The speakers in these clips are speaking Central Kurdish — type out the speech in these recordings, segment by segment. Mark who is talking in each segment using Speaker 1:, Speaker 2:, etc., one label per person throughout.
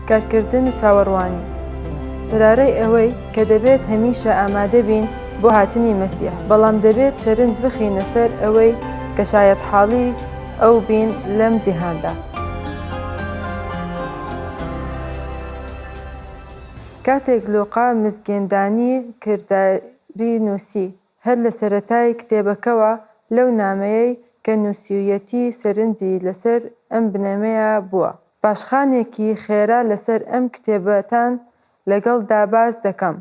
Speaker 1: کارکردن و چاوەڕوانی. سەرارەی ئەوەی کە دەبێت هەمیشە ئامادە بین بۆ هاتنی مەسیح، بەڵام دەبێت سەرنج بخەینە سەر ئەوەی کە شایەتحاڵی ئەو بین لەم جیهاندا. کاتێک لوقا مزگێندانی کرداری نووسی، هەر لە سەرەتای کتێبەکەوە لەو نامەیەی کە نووسیویەتی سەرنجی لەسەر ئەم بنەمەیە بووە. پاشخانێکی خێرا لەسەر ئەم کتێبەتان لەگەڵدا باس دەکەم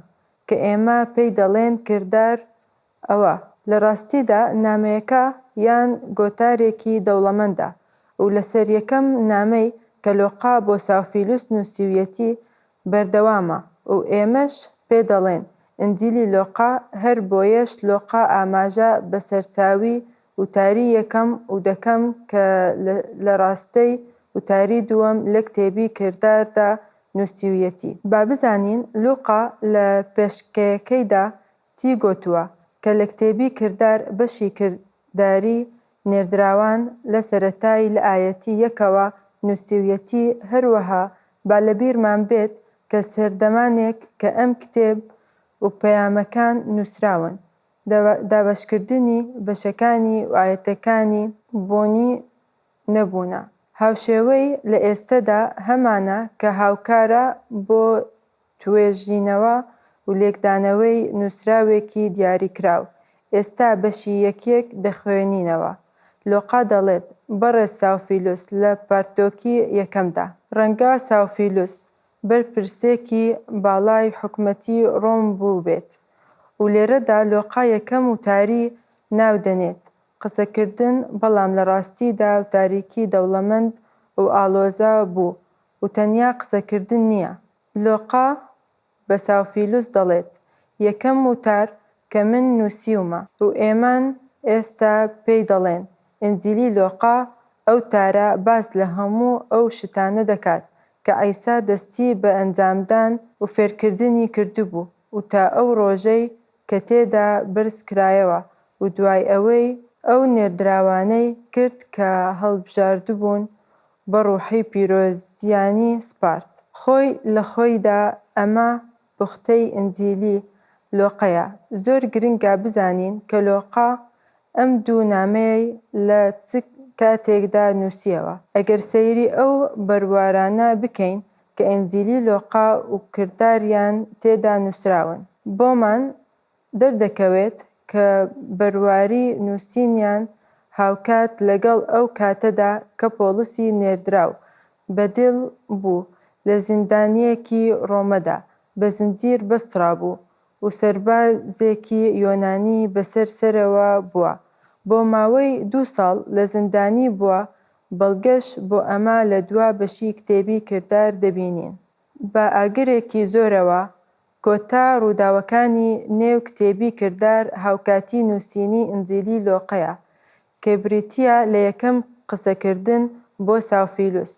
Speaker 1: کە ئێمە پێی دەڵێن کردار ئەوە لە ڕاستیدا نامەیەکە یان گۆتارێکی دەوڵەمەندە و لەسەر یەکەم نامەی کە لۆقا بۆ ساوفیلوس نووسیویەتی بەردەوامە و ئێمەش پێ دەڵێن ئینجیلی لۆقا هەر بۆیەش لۆقا ئاماژە بە سەرچاوی وتاری یەکەم و دەکەم کە لە ڕاستەی وتاری دووەم لە کتێبی کرداردا نووسیویەتی. با بزانین لوقا لە پێشکەیەکەیدا چی گۆتووە کە لە کتێبی کردار بەشی کرداری نێردراوان لە سەرەتای لە ئایەتی یەکەوە نووسیویەتی هەروەها با لە بیرمان بێت کە سەردەمانێک کە ئەم کتێب و پەیامەکان نووسراون دابەشکردنی بەشەکانی و ئایەتەکانی بۆنی نەبوونە هاوشێوەی لە ئێستەدا هەمانە کە هاوکارە بۆ توێژینەوە و لێکدانەوەی نووسراوێکی دیاریکراو، ئێستا بەشی یەک یەک دەخوێنینەوە. لۆقا دەڵێت، بەڕێز ساوفیلوس لە پارتۆکی یەکەمدا. ڕەنگە ساوفیلوس بەرپرسێکی باڵای حکومەتی ڕۆم بووبێت و لێرەدا لۆقا یەکەم وتاری ناو دەنێت قسەکردن، بەڵام لە ڕاستیدا وتاریکی دەوڵەمەند و ئاڵۆزە بوو و تەنیا قسەکردن نییە. لۆقا بە ساوفیلوس دەڵێت، یەکەم وتار کە من نووسیومە و ئێمان ئێستا پێی دەڵێن ئینجیلی لۆقا، ئەو تارە باس لە هەموو ئەو شتانە دەکات کە عیسا دەستی بە ئەنجامدان و فێرکردنی کردبوو و تا ئەو ڕۆژەی کە تێدا بەرز کرایەوە و دوای ئەوەی ئەو نێردراوانەی کرد کە هەڵبژاردبوون بە ڕوحی پیرۆزیانی سپارد. خۆی لە خۆیدا ئەمە پوختەی ئینجیلی لۆقەیە. زۆر گرنگە بزانین کە لۆقا ئەم دوو نامەیەی لە چ کاتێکدا نووسیەوە. ئەگەر سەیری ئەو بەروارانە بکەین کە ئینجیلی لۆقا و کرداریان تێدا نووسراون، بۆمان دەردەکەوێت کە بەرواری نووسینیان هاوکات لەگەڵ ئەو کاتەدا کە پۆڵسی نێردراو بە دیل بوو لە زیندانییەکی ڕۆمەدا بە زنجیر بەسترابوو و سەربازێکی یۆنانی بەسەر سەرەوە بووە بۆ ماوەی دوو ساڵ لە زیندانی بووە بەڵگەش بۆ ئەمە لە دوا بەشی کتێبی کردار دەبینین. بە ئاگرێکی زۆرەوە کۆتا ڕووداوەکانی نێو کتێبی کردار هاوکاتی نووسینی ئینجیلی لۆقەیە کە بریتییە لە یەکەم قسەکردن بۆ ساوفیلوس،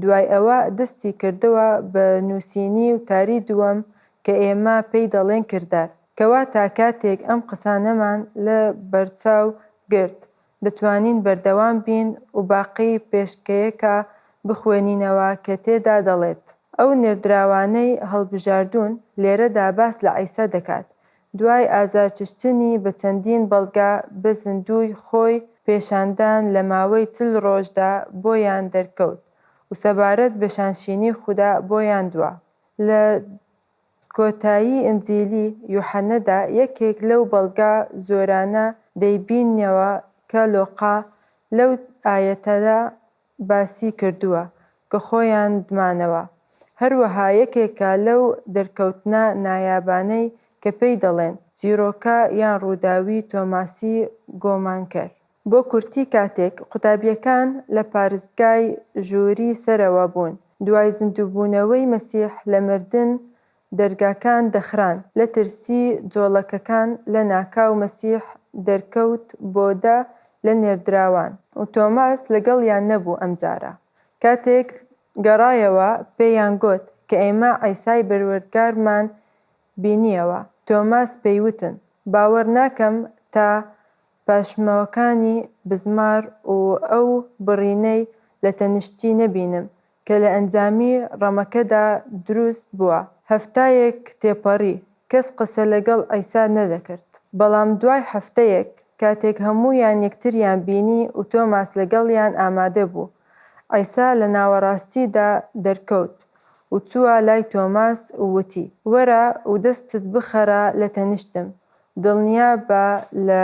Speaker 1: دوای ئەوە دەستی کردووە بە نووسینی وتاری دووەم کە ئێمە پێی دەڵێن کردار. کەواتە کاتێک ئەم قسانەمان لە بەرچاو گرت دەتوانین بەردەوام بین و باقی پێشکەیەکە بخوێنینەوە کە تێدا دەڵێت، ئەو نێردراوانەی هەڵبژاردوون لێرەدا باس لە عیسا دەکات دوای ئازارچشتنی بە چەندین بەڵگە بە زیندووی خۆی پێشاندان لە ماوەی 40 ڕۆژدا بۆیان دەرکەوت و سەبارەت بە شانشینی خودا بۆیان دوا. لە کۆتایی ئینجیلی یوحەنەدا یەکێک لەو بەڵگە زۆرانە دەیبینیەوە کە لۆقا لەو ئایەتەدا باسی کردووە کە خۆیان دمانەوە. هەروەها یەکێکە لەو دەرکەوتنە نایابانەی کە پێی دەڵێن، چیرۆکە یان ڕووداوی تۆماسی گۆمانکەر. بۆ کورتی کاتێک قوتابییەکان لە پارستگای ژووری سەرەوە بوون، دوای زیندووبوونەوەی مەسیح لە مردن دەرگاکان دەخران، لە ترسی جۆڵەکەکان لە ناکاو مەسیح دەرکەوت بۆ دە لە نێردراوان و تۆماس لەگەڵیان نەبوو ئەمجارە کاتێک گەڕایەوە پێیان گۆت کە ئێمە عیسای بەروەردگارمان بینیەوە تۆماس پێیوتن باوەڕ ناکەم تا پاشماوەکانی بزمار و ئەو بڕینەی لە تەنیشتی نەبینم. کە لە ئەنجامی ڕەمەکەدا دروست بووە. هەفتایەک تێپەڕی، کەس قسە لەگەڵ عیسا نەدەکرد. بەڵام دوای هەفتەیەک، کاتێک هەموویان یەکتریان بینی و تۆماس لەگەڵیان ئامادە بوو، عیسا لە ناوەڕاستیدا دەرکەوت و چووە لای تۆماس و وتی. وەرە و دەستت بخەرە لە تەنیشتم، دڵنیا بە لە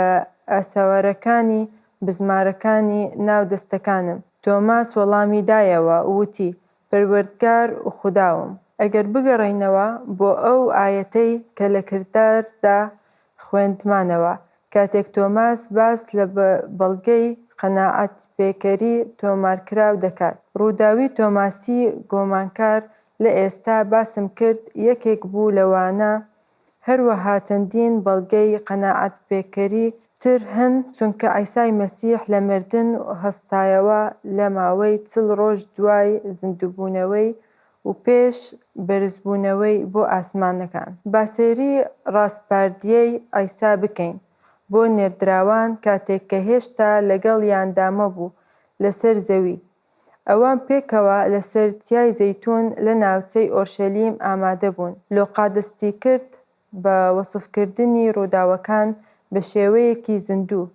Speaker 1: ئاسەوارەکانی بزمارەکانی ناو دەستەکانم. تۆماس وەڵامی دایەوە و وتی، پەروەردگار و خوداوم. ئەگەر بگەڕێینەوە بۆ ئەو ئایەتەی کە لە کرداردا خوێندمانەوە، کاتێک تۆماس باس لە بەڵگەی قەناعەتپێکەری تۆمارکراو دەکات، ڕووداوی تۆماسی گۆمانکار لە ئێستا باسم کرد یەکێک بوو لەوانە، هەروەها چەندین بەڵگەی قەناعەتپێکەری تر هەن چونکە عیسای مەسیح لە مردن هەستایەوە لە ماوەی 40 ڕۆژ دوای زیندووبوونەوەی و پێش بەرزبوونەوەی بۆ ئاسمانەکان. با سەیری ڕاسپاردیەی عیسا بکەین بۆ نێردراوان کاتێک کە هێشتا لەگەڵیاندا مەبوو لەسەر زەوی. ئەوان پێکەوە لەسەر چیای زەیتوون لە ناوچەی ئۆرشەلیم ئامادە بوون. لۆقا دەستیکرد بە وەسفکردنی ڕووداوەکان بە شێوەیەکی زیندوو،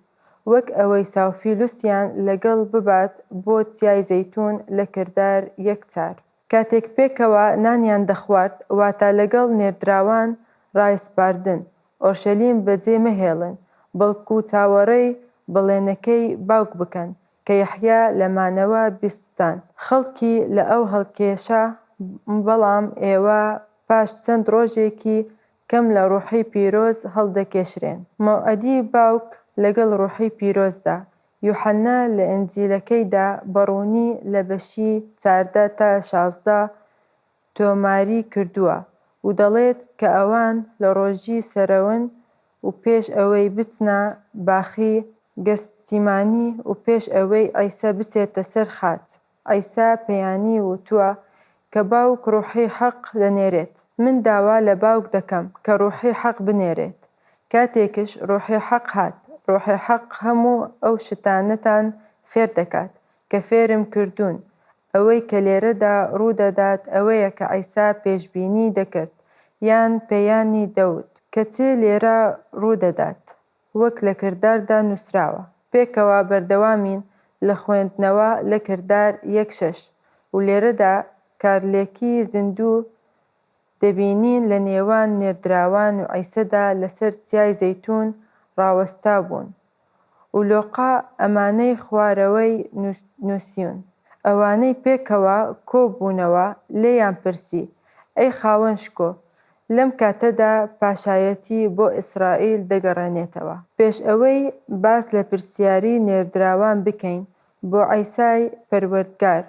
Speaker 1: وەک ئەوەی ساوفیلوسیان لەگەڵ ببات بۆ چیای زەیتوون لە کردار یەک چار. کاتێک پێکەوە نانیان دەخوارد، واتە لەگەڵ نێردراوان ڕایسپاردن، ئۆرشەلیم بەجێ مەهێڵن، بەڵکو چاوەڕێی بەڵێنەکەی باوک بکەن، کە یەحیا لە مانەوە بیستتان. خەڵکی لە ئەو هەڵکێشا، بەڵام ئێوە پاش چەند ڕۆژێکی کەم لە ڕوحی پیرۆز هەڵدەکێشرێن. مەوعەدی باوک لەگەڵ ڕوحی پیرۆزدا، یوحەنا لە ئینجیلەکەیدا بە ڕوونی لە بەشی 14 تا 16 تۆماری کردووە و دەڵێت کە ئەوان لە ڕۆژی سەرەون و پێش ئەوەی بچنە باخی گەستیمانی و پێش ئەوەی عیسا بچێتە سەر خاچ، عیسا پێیانی وتووە کە باوک ڕوحی حەق دەنێرێت. من داوا لە باوک دەکەم کە ڕوحی حەق بنێرێت. کاتێکش ڕوحی حەق هات، ڕوحی حەق هەموو ئەو شتانەتان فێر دەکات کە فێرم کردوون. ئەوەی کە لێرەدا ڕوودەدات ئەوەیە کە عیسا پێشبینی دەکرد یان پێیانی دەوت کە چێ لێرە ڕوودەدات، وەک لە کرداردا نووسراوە. پێکەوە بەردەوامین لە خوێندنەوە لە کردار یەک شەش و لێرەدا کارلێکی زیندوو دەبینین لە نێوان نێردراوان و عیسەدا لەسەر چیای زەیتوون ڕاوەستابوون و لۆقا ئەمانەی خوارەوەی نووسیون. ئەوانەی پێکەوە کۆبوونەوە لێیان پرسی، ئەی خاوەن شکۆ، لەم کاتەدا پاشایەتی بۆ ئیسرائیل دەگەڕێنێتەوە؟ پێش ئەوەی باس لە پرسیاری نێردراوان بکەین بۆ عیسای پەروەردگار،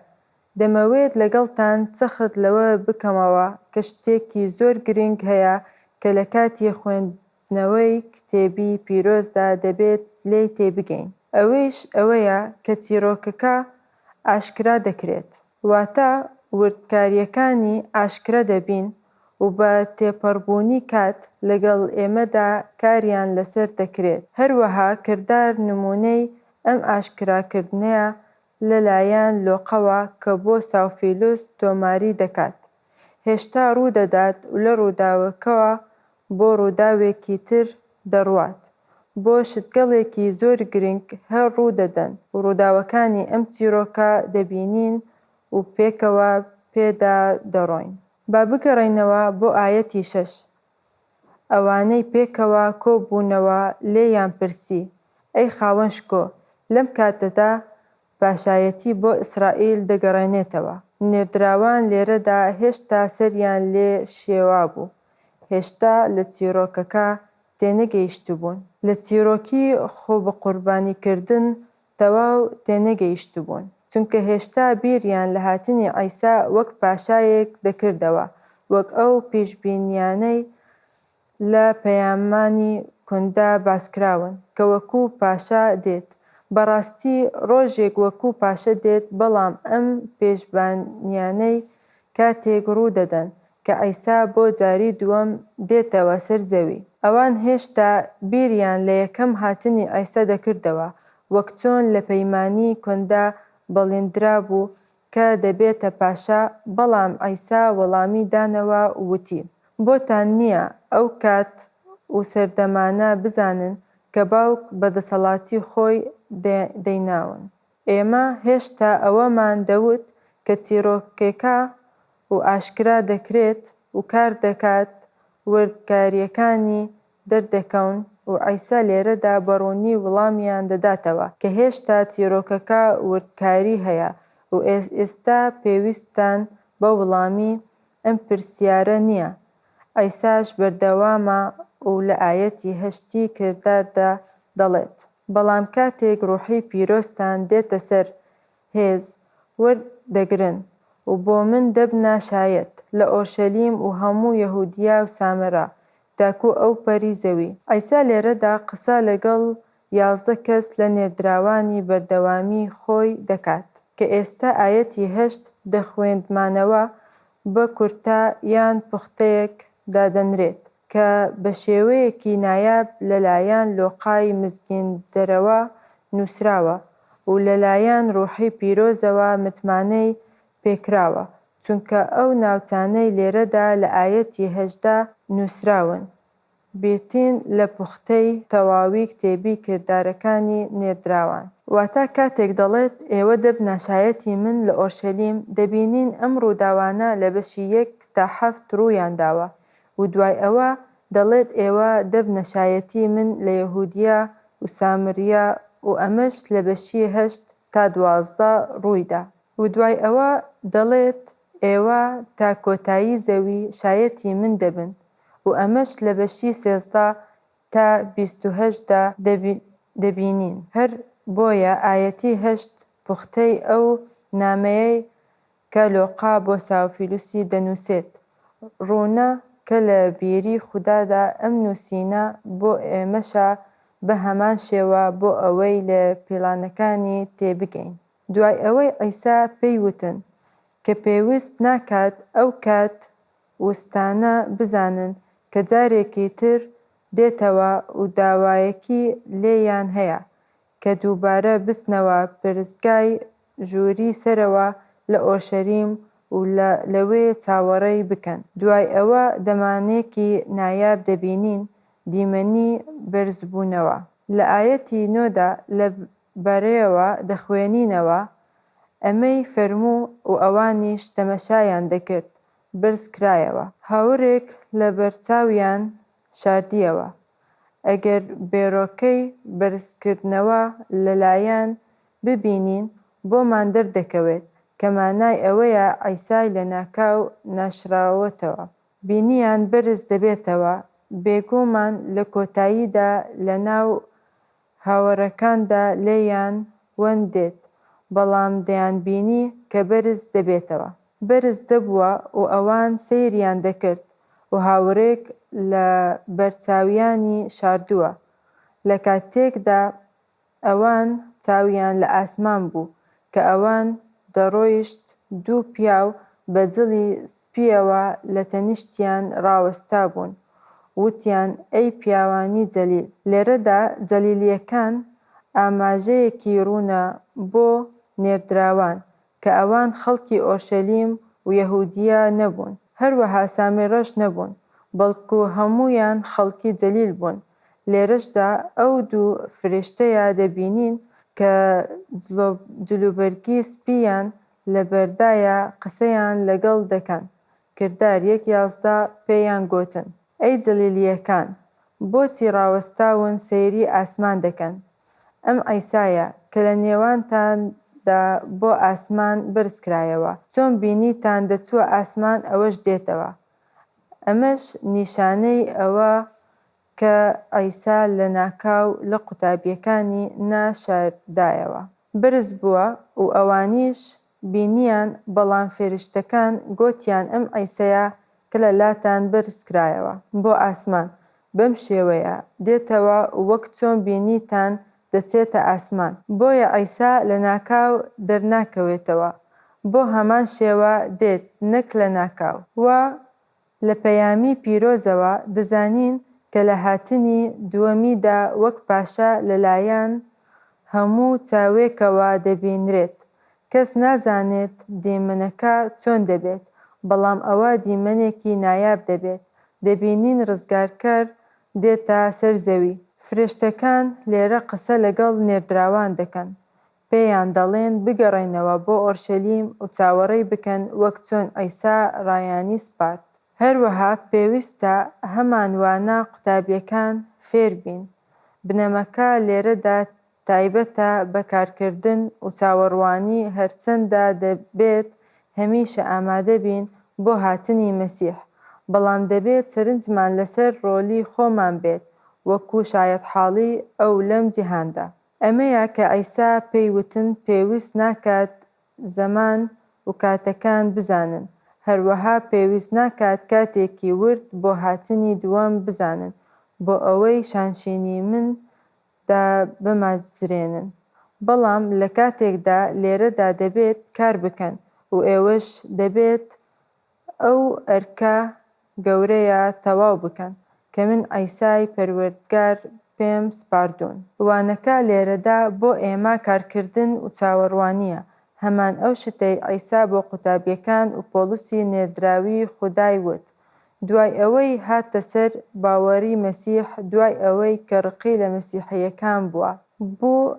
Speaker 1: دەمەوێت لەگەڵتان جەخت لەوە بکەمەوە کە شتێکی زۆر گرنگ هەیە کە لە کاتی خوێندنەوەی کتێبی پیرۆزدا دەبێت لێی تێبگەین. ئەوەیش ئەوەیە کە چیرۆکەکە ئاشکرا دەکرێت. واتە وردکارییەکانی ئاشکرا دەبین و بە تێپەڕبوونی کات لەگەڵ ئێمەدا کاریان لەسەر دەکرێت. هەروەها کردار نموونەی ئەم ئاشکراکردنەیە لە لایەن لۆقەوە کە بۆ ساوفیلوس تۆماری دەکات، هێشتا ڕوو دەدات و لە ڕووداوێکەوە بۆ ڕووداوێکی تر دەڕوات، بۆ شتگەڵێکی زۆر گرنگ هەر ڕوو دەدەن و ڕووداوەکانی ئەم چیرۆکە دەبینین و پێکەوە پێدا دەڕۆین. با بگەڕێینەوە بۆ ئایەتی شەش. ئەوانەی پێکەوە کۆبوونەوە لێیان پرسی، ئەی خاوەن شکۆ، لەم کاتەدا پاشایەتی بۆ ئیسرائیل دەگەڕێنێتەوە؟ نێردراوان لێرەدا هێشتا سەریان لێ شێوابوو، هێشتا لە چیرۆکەکە تێنەگەیشتبوون. لە چیرۆکی خۆبەقوربانیکردن تەواو تێنەگەیشتبوون، چونکە هێشتا بیریان لە هاتنی عیسا وەک پاشایەک دەکردەوە، وەک ئەو پیشبینیانەی لە پەیامانی کوندا باسکراون کە وەکو پاشا دێت. بەڕاستی ڕۆژێک وەکو پاشە دێت، بەڵام ئەم پێشبانیانەی کاتێک ڕوو دەدەن کە عیسا بۆ جاری دووەم دێتەوە سەر زەوی. ئەوان هێشتا بیریان لە یەکەم هاتنی عیسا دەکردەوە، وەک چۆن لە پەیمانی کۆندا بەڵێندرابوو کە دەبێتە پاشا، بەڵام عیسا وەڵامی دانەوە و وتی، بۆتان نییە ئەو کات و سەردەمانە بزانن کە باوک بە دەسەڵاتی خۆی دەیناون. ئێمە هێشتا ئەوەمان دەوت کە چیڕۆکێکە و ئاشکرا دەکرێت و کار دەکات وردکارییەکانی دەردەکەون و عیسا لێرەدا بە ڕوونی وڵامیان دەداتەوە کە هێشتا چیڕۆکەکە وردکاری هەیە و ئێستا پێویستتان بە وڵامی ئەم پرسیارە نییە. عیساش بەردەوامە و لە ئایەتی هەشتی کرداردا دەڵێت، بەڵام کاتێک ڕۆحی پیرۆزتان دێتە سەر هێز وەردەگرن و بۆ من دەبنە شایەت لە ئۆرشەلیم و هەموو یەهودیا و سامرا تاکو ئەوپەری زەوی. عیسا لێرەدا قسە لەگەڵ 11 کەس لە نێردراوانی بەردەوامی خۆی دەکات. کە ئێستا ئایەتی هەشت دەخوێندمانەوە بە کورتە یان پوختەیەک دادەنرێت کە بە شێوەیەکی نایاب لەلایەن لۆقای مزگیندەرەوە نووسراوە و لەلایەن ڕۆحی پیرۆزەوە متمانەی پێکراوە، چونکە ئەو ناوچانەی لێرەدا لە ئایەتی 18 نووسراون، بریتین لە پوختەی تەواوی کتێبی کردارەکانی نێردراوان. واتا کاتێک دەڵێت ئێوە دەبنە شایەتی من لە ئۆرشەلیم، دەبینین ئەم ڕووداوانە لە بەشی یەک تا حەفت ڕوویان داوە و دوای ئەوە دەڵێت ئێوە دەبنە شایەتی من لە یەهودیا و سامریا و ئەمەش لە بەشی هەشت تا 12 ڕوویدا. و دوای ئەوە دەڵێت ئێوە تا کۆتایی زەوی شایەتی من دەبن و ئەمەش لە بەشی 13 تا 28 دا دەبینین. هەر بۆیە ئایەتی هەشت پوختەی ئەو نامەیەی کە لۆقا بۆ ساوفیلوسی دەنووسێت، ڕوونە کە لە بیری خودادا ئەم نووسینە بۆ ئێمەشە بە هەمان شێوە بۆ ئەوەی لە پیلانەکانی تێبگەین. دوای ئەوەی عیسا پێی وتن کە پێویست ناکات ئەو کات وستانە بزانن کە جارێکی تر دێتەوە و داوایەکی لێیان هەیە کە دووبارە بچنەوە پەرستگای ژووری سەرەوە لە ئۆرشەلیم و لەوێ چاوەڕێی بکەن. دوای ئەوە دەمانێکی نایاب دەبینین، دیمەنی بەرزبوونەوە. لە ئایەتی نۆدا لە بارەیەوە دەخوێنینەوە، ئەمەی فەرموو و ئەوانیش تەمەشایان دەکرد، بەرز کرایەوە. هەورێک لەبەرچاویان شاردییەوە. ئەگەر بێرۆکەی بەرزکردنەوە لەلایان ببینین بۆمان دەردەکەوێت کە مانای ئەوەیە عیسای لەناکاو ناشراوەتەوە. بینیان بەرز دەبێتەوە، بێگوومان لە کۆتاییدا لەناو هاوەرەکاندا لێیان ون دێت، بەڵام دەیانبینی کە بەرز دەبێتەوە. بەرز دەبووە و ئەوان سەیریان دەکرد و هاورێک لە بەرچاویانی شاردووە، لە کاتێکدا ئەوان چاویان لە ئاسمان بوو کە ئەوان دەڕۆیشت دوو پیاو بە جلی سپییەوە لە تەنیشتیان ڕاوەستابوون وتیان ئەی پیاوانی جەلیل. لێرەدا جەلیلییەکان ئاماژەیەکی ڕوونە بۆ نێردراوان کە ئەوان خەڵکی ئۆرشەلیم و یەهودییە نەبوون، هەروەها سامرەش نەبوون، بەڵکو هەموویان خەڵکی جەلیل بوون، لێرەشدا ئەو دوو فریشتەیە دەبینین کە جلوبەرگی سپییان لەبەردایە قسەیان لەگەڵ دەکەن، کردار یەک 11 پێیان گۆتن، ئەی جەلیلییەکان، بۆچی ڕاوەستاون سەیری ئاسمان دەکەن؟ ئەم عیسایە کە لە نێوانتاندا بۆ ئاسمان بەرزکرایەوە، چۆن بینیتان دەچووە ئاسمان ئەوەش دێتەوە. ئەمەش نیشانەی ئەوە کە عیسا لەناکاو لە قوتابییەکانی ناشاردایەوە. بەرز بووە و ئەوانیش بینیان، بەڵام فێریشتەکان گۆتیان ئەم عیسەیە کە لە لاتان بەرز کرایەوە. بۆ ئاسمان، بەم شێوەیە دێتەوە و وەک چۆن بینیتان دەچێتە ئاسمان. بۆیە عیسا لەناکاو دەرناکەوێتەوە، بۆ هەمان شێوە دێت نەک لەناکاو. و لە پەیامی پیرۆزەوە دەزانین کە لە هاتنی دووەمیدا وەک پاشا لەلایەن هەموو چاوێکەوە دەبینرێت. کەس نازانێت دیمەنەکە چۆن دەبێت، بەڵام ئەوە دیمەنێکی نایاب دەبێت. دەبینین ڕزگارکەر دێتە سەر زەوی. فرێشتەکان لێرە قسە لەگەڵ نێردراوان دەکەن. پێیان دەڵێن بگەڕێنەوە بۆ ئۆرشەلیم و چاوەڕێی بکەن وەک چۆن عیسا ڕایانی سپارد. هەروەها پێویستە هەمان وانە قوتابیەکان فێر بین. بنەمەکە لێرەدا تایبەتە بە کارکردن و چاوەڕوانی هەرچەندە دەبێت هەمیشە ئامادە بین بۆ هاتنی مەسیح، بەڵام دەبێت سەرنجمان لەسەر ڕۆلی خۆمان بێت وەکو شایەتحاڵی ئەو لەم جیهاندا. ئەمەیە کە عیسا پێی وتن پێویست ناکات زەمان و کاتەکان بزانن، هەروەها پێویست ناکات کاتێکی ورد بۆ هاتنی دووەم بزانن بۆ ئەوەی شانشینی من دابمەزرێنن، بەڵام لە کاتێکدا لێرەدا دەبێت کار بکەن و ئێوەش دەبێت ئەو ئەرکە گەورەیە تەواو بکەن کە من عیسای پەروەردگار پێم سپاردوون. وانەکە لێرەدا بۆ ئێمە کارکردن و چاوەڕوانییە، هەمان ئەو شتەی عیسا بۆ قوتابیەکان و پۆڵسی نێردراوی خودای وت دوای ئەوەی هاتە سەر باوەڕی مەسیح دوای ئەوەی کە ڕقی لە مەسیحییەکان بووە، بوو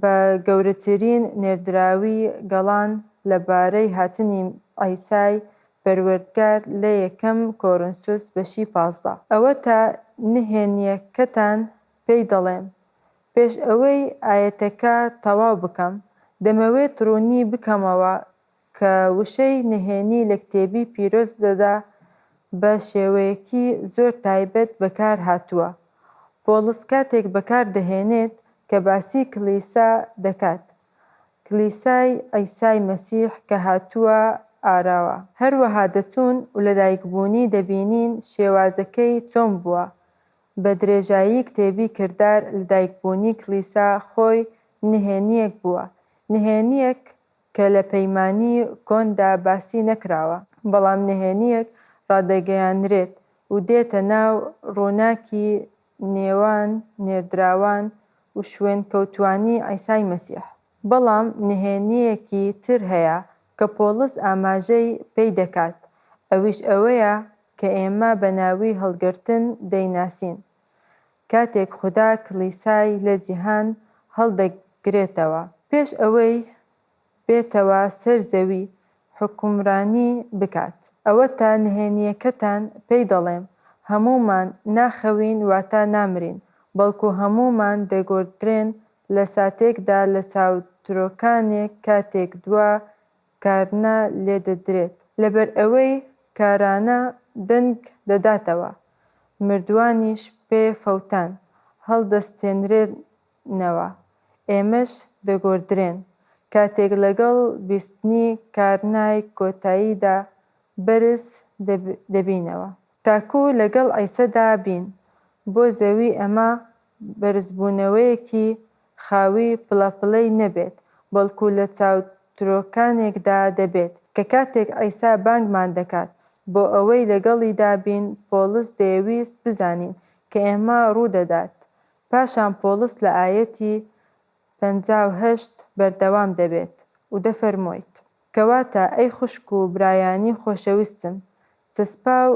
Speaker 1: بە گەورەترین نێردراوی گەڵان لە بارەی هاتنی عیسای پەروەردگار لە یەکەم کۆرنسوس بەشی 15. ئەوەتا نهێنییەکەتان پێی دەڵێم. پێش ئەوەی ئایەتەکە تەواو بکەم، دەمەوێت ڕوونی بکەمەوە کە وشەی نهێنی لە کتێبی پیرۆزدا بە شێوەیەکی زۆر تایبەت بەکار هاتووە. پۆڵس کاتێک بەکار دەهێنێت کە باسی کلیسا دەکات، کلیسای عیسای مەسیح کە هاتووە ئاراوە. هەروەها دەچوون و لەدایکبوونی دەبینین شێوازەکەی چۆن بووە. بە درێژایی کتێبی کردار لەدایکبوونی کلیسا خۆی نهێنییەک بووە، نهێنییەک کە لە پەیمانی کۆندا باسی نەکراوە، بەڵام نهێنییەک ڕادەگەیانرێت و دێتە ناو ڕووناکی نێوان نێردراوان و شوێنکەوتووانی عیسای مەسیح. بەڵام نهێنییەکی تر هەیە کە پۆڵس ئاماژەی پێی دەکات، ئەویش ئەوەیە کە ئێمە بە ناوی هەڵگرتن دەیناسین، کاتێک خودا کڵیسای لە جیهان هەڵدەگرێتەوە. پێش ئەوەی بێتەوە سەر زەوی حوکمرانی بکات. ئەوەتا نهێنییەکەتان پێی دەڵێم، هەموومان ناخەوین واتە نامرین، بەڵکو هەموومان دەگۆردرێن لە ساتێکدا لە چاوترۆکانێک کاتێک دوا کارنا لێدەدرێت. لەبەرئەوەی کارانە دەنگ دەداتەوە، مردووانیش پێ فەوتان هەڵدەستێنرێنەوە، ئێمەش دەگۆردرێن، کاتێک لەگەڵ بیستنی کارنای کۆتاییدا بەرز دەبینەوە. تاکو لەگەڵ عیسەدا بین بۆ زەوی ئەمە بەرزبوونەوەیەکی خاوی پڵەپڵەی نەبێت، بەڵکو لە چاوترۆکانێکدا دەبێت کە کاتێک عیسا بانگمان دەکات بۆ ئەوەی لەگەڵیدا بین پۆڵس دەیەویست بزانین کە ئێمە ڕوودەدات پاشان پۆڵس لە ئایەتی 58 بەردەوام دەبێت و دەفەرمویت. کەواتە ئەی خوشک و برایانی خۆشەویستم، چەسپاو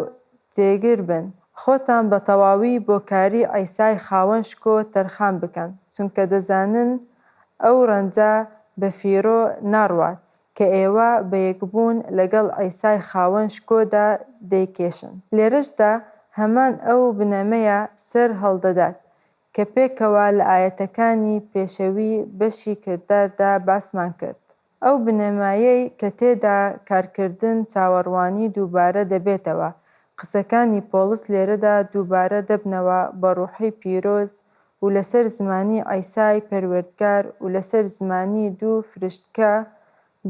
Speaker 1: جێگر بن، خۆتان بە تەواوی بۆ کاری عیسای خاوەن شکۆ تەرخان بکەن، چونکە دەزانن ئەو ڕەنجە بەفیڕۆ ناڕوات کە ئێوە بە یەکبوون لەگەڵ عیسای خاوەن شکۆدا دەیکێشن. لێرەشدا هەمان ئەو بنەمەیە سەر هەڵدەدات کە پێکەوە لە ئایەتەکانی پێشەوی بەشی کرداردا باسمان کرد. ئەو بنەمایەی کە تێدا کارکردن چاوەڕوانی دووبارە دەبێتەوە، قسەکانی پۆڵس لێرەدا دووبارە دەبنەوە بە ڕوحی پیرۆز و لەسەر زمانی عیسای پەروەردگار و لەسەر زمانی دوو فرشتکە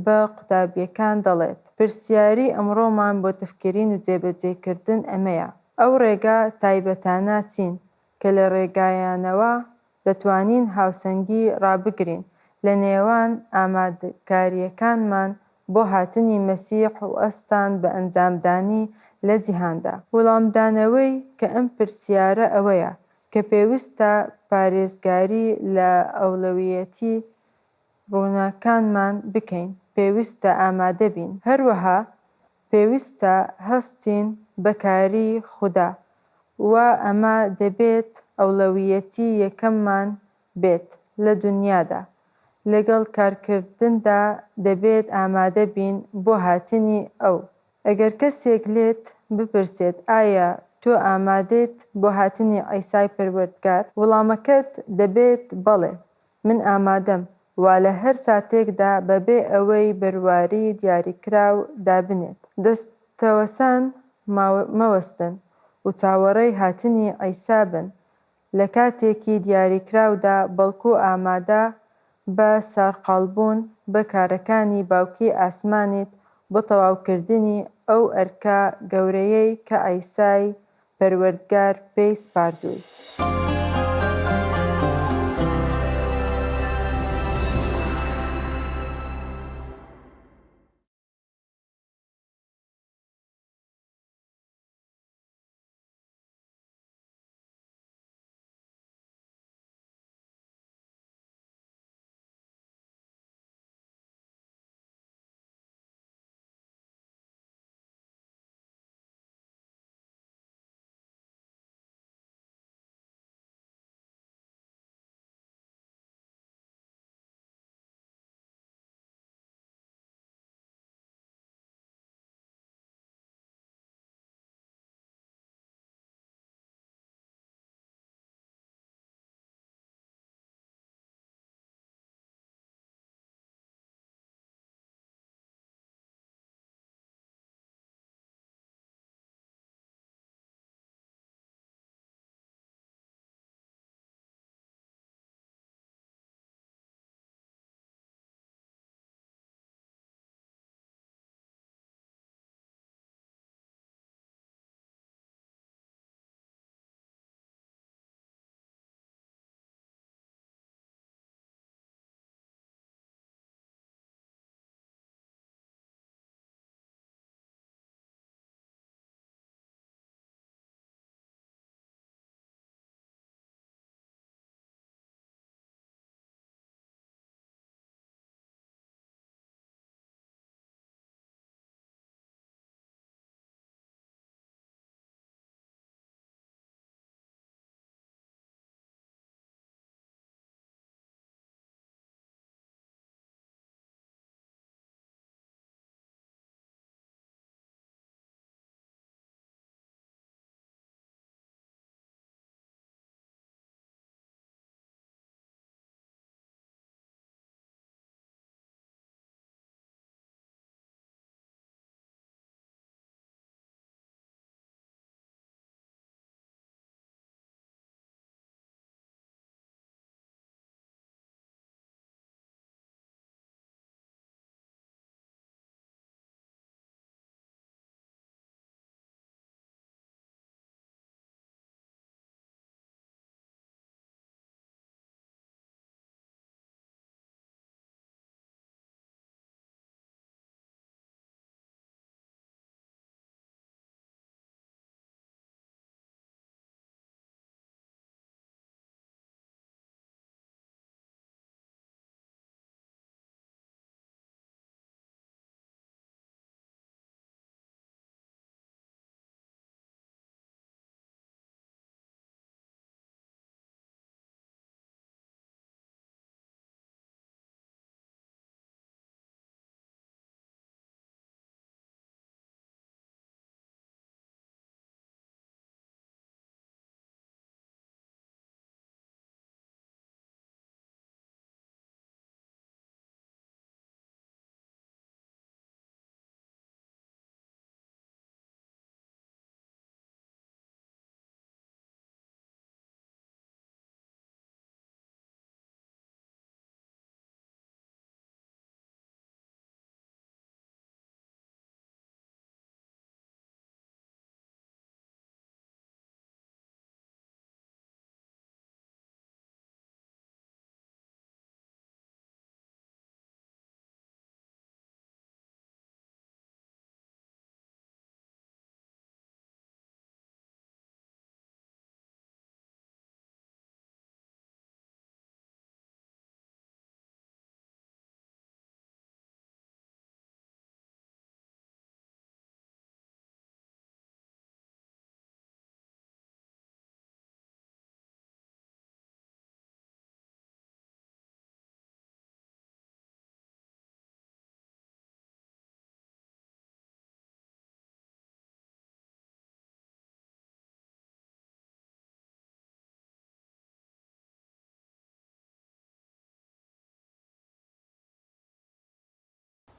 Speaker 1: بە قوتابیەکان دەڵێت. پرسیاری ئەمڕۆمان بۆ تفکرین و جێبەجێکردن ئەمەیە، ئەو ڕێگا تایبەتانە چین کە لە ڕێگایانەوە دەتوانین هاوسەنگی ڕابگرین لە نێوان ئامادەکارییەکانمان بۆ هاتنی مەسیح و ئەستان بە ئەنجامدانی لە جیهاندا؟ وڵامدانەوەی کە ئەم پرسیارە ئەوەیە کە پێویستە پارێزگاری لە ئەوڵەویەتی ڕوونەکانمان بکەین، پێویستە ئامادە بین. هەروەها پێویستە هەستین بە کاری خودا و ئەمە دەبێت ئەولەویەتی یەکەممان بێت لە دونیادا. لەگەڵ کارکردندا دەبێت ئامادە بین بۆ هاتنی ئەو. ئەگەر کەسێک لێت بپرسێت ئایا تۆ ئامادەیت بۆ هاتنی عیسای پەروەردگار؟ وڵامەکەت دەبێت بەڵێ، من ئامادەم و لە هەر ساتێکدا بەبێ ئەوەی بەرواری دیاریکراو دابنێت. دەستەوەسان مەوەستن و چاوەڕێی هاتنی عیسا بن لە کاتێکی دیاریکراودا بەڵکو ئامادە بە سارقاڵبوون بە کارەکانی باوکی ئاسمانیت بۆ تەواوکردنی ئەو ئەرکە گەورەیەی کە عیسای پەروەردگار پێی سپاردووی.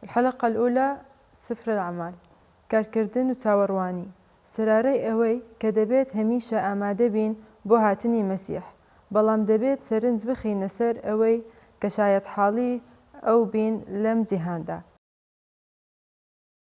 Speaker 1: الحلقە الاولى سفر الاعمال کارکردن و چاوەڕوانی سەرارەی ئەوەی کە دەبێت هەمیشە ئامادە بین بۆ هاتنی مەسیح، بەڵام دەبێت سەرنج بخەینە سەر ئەوەی کە شایەتحاڵی ئەو بین لەم جیهاندا.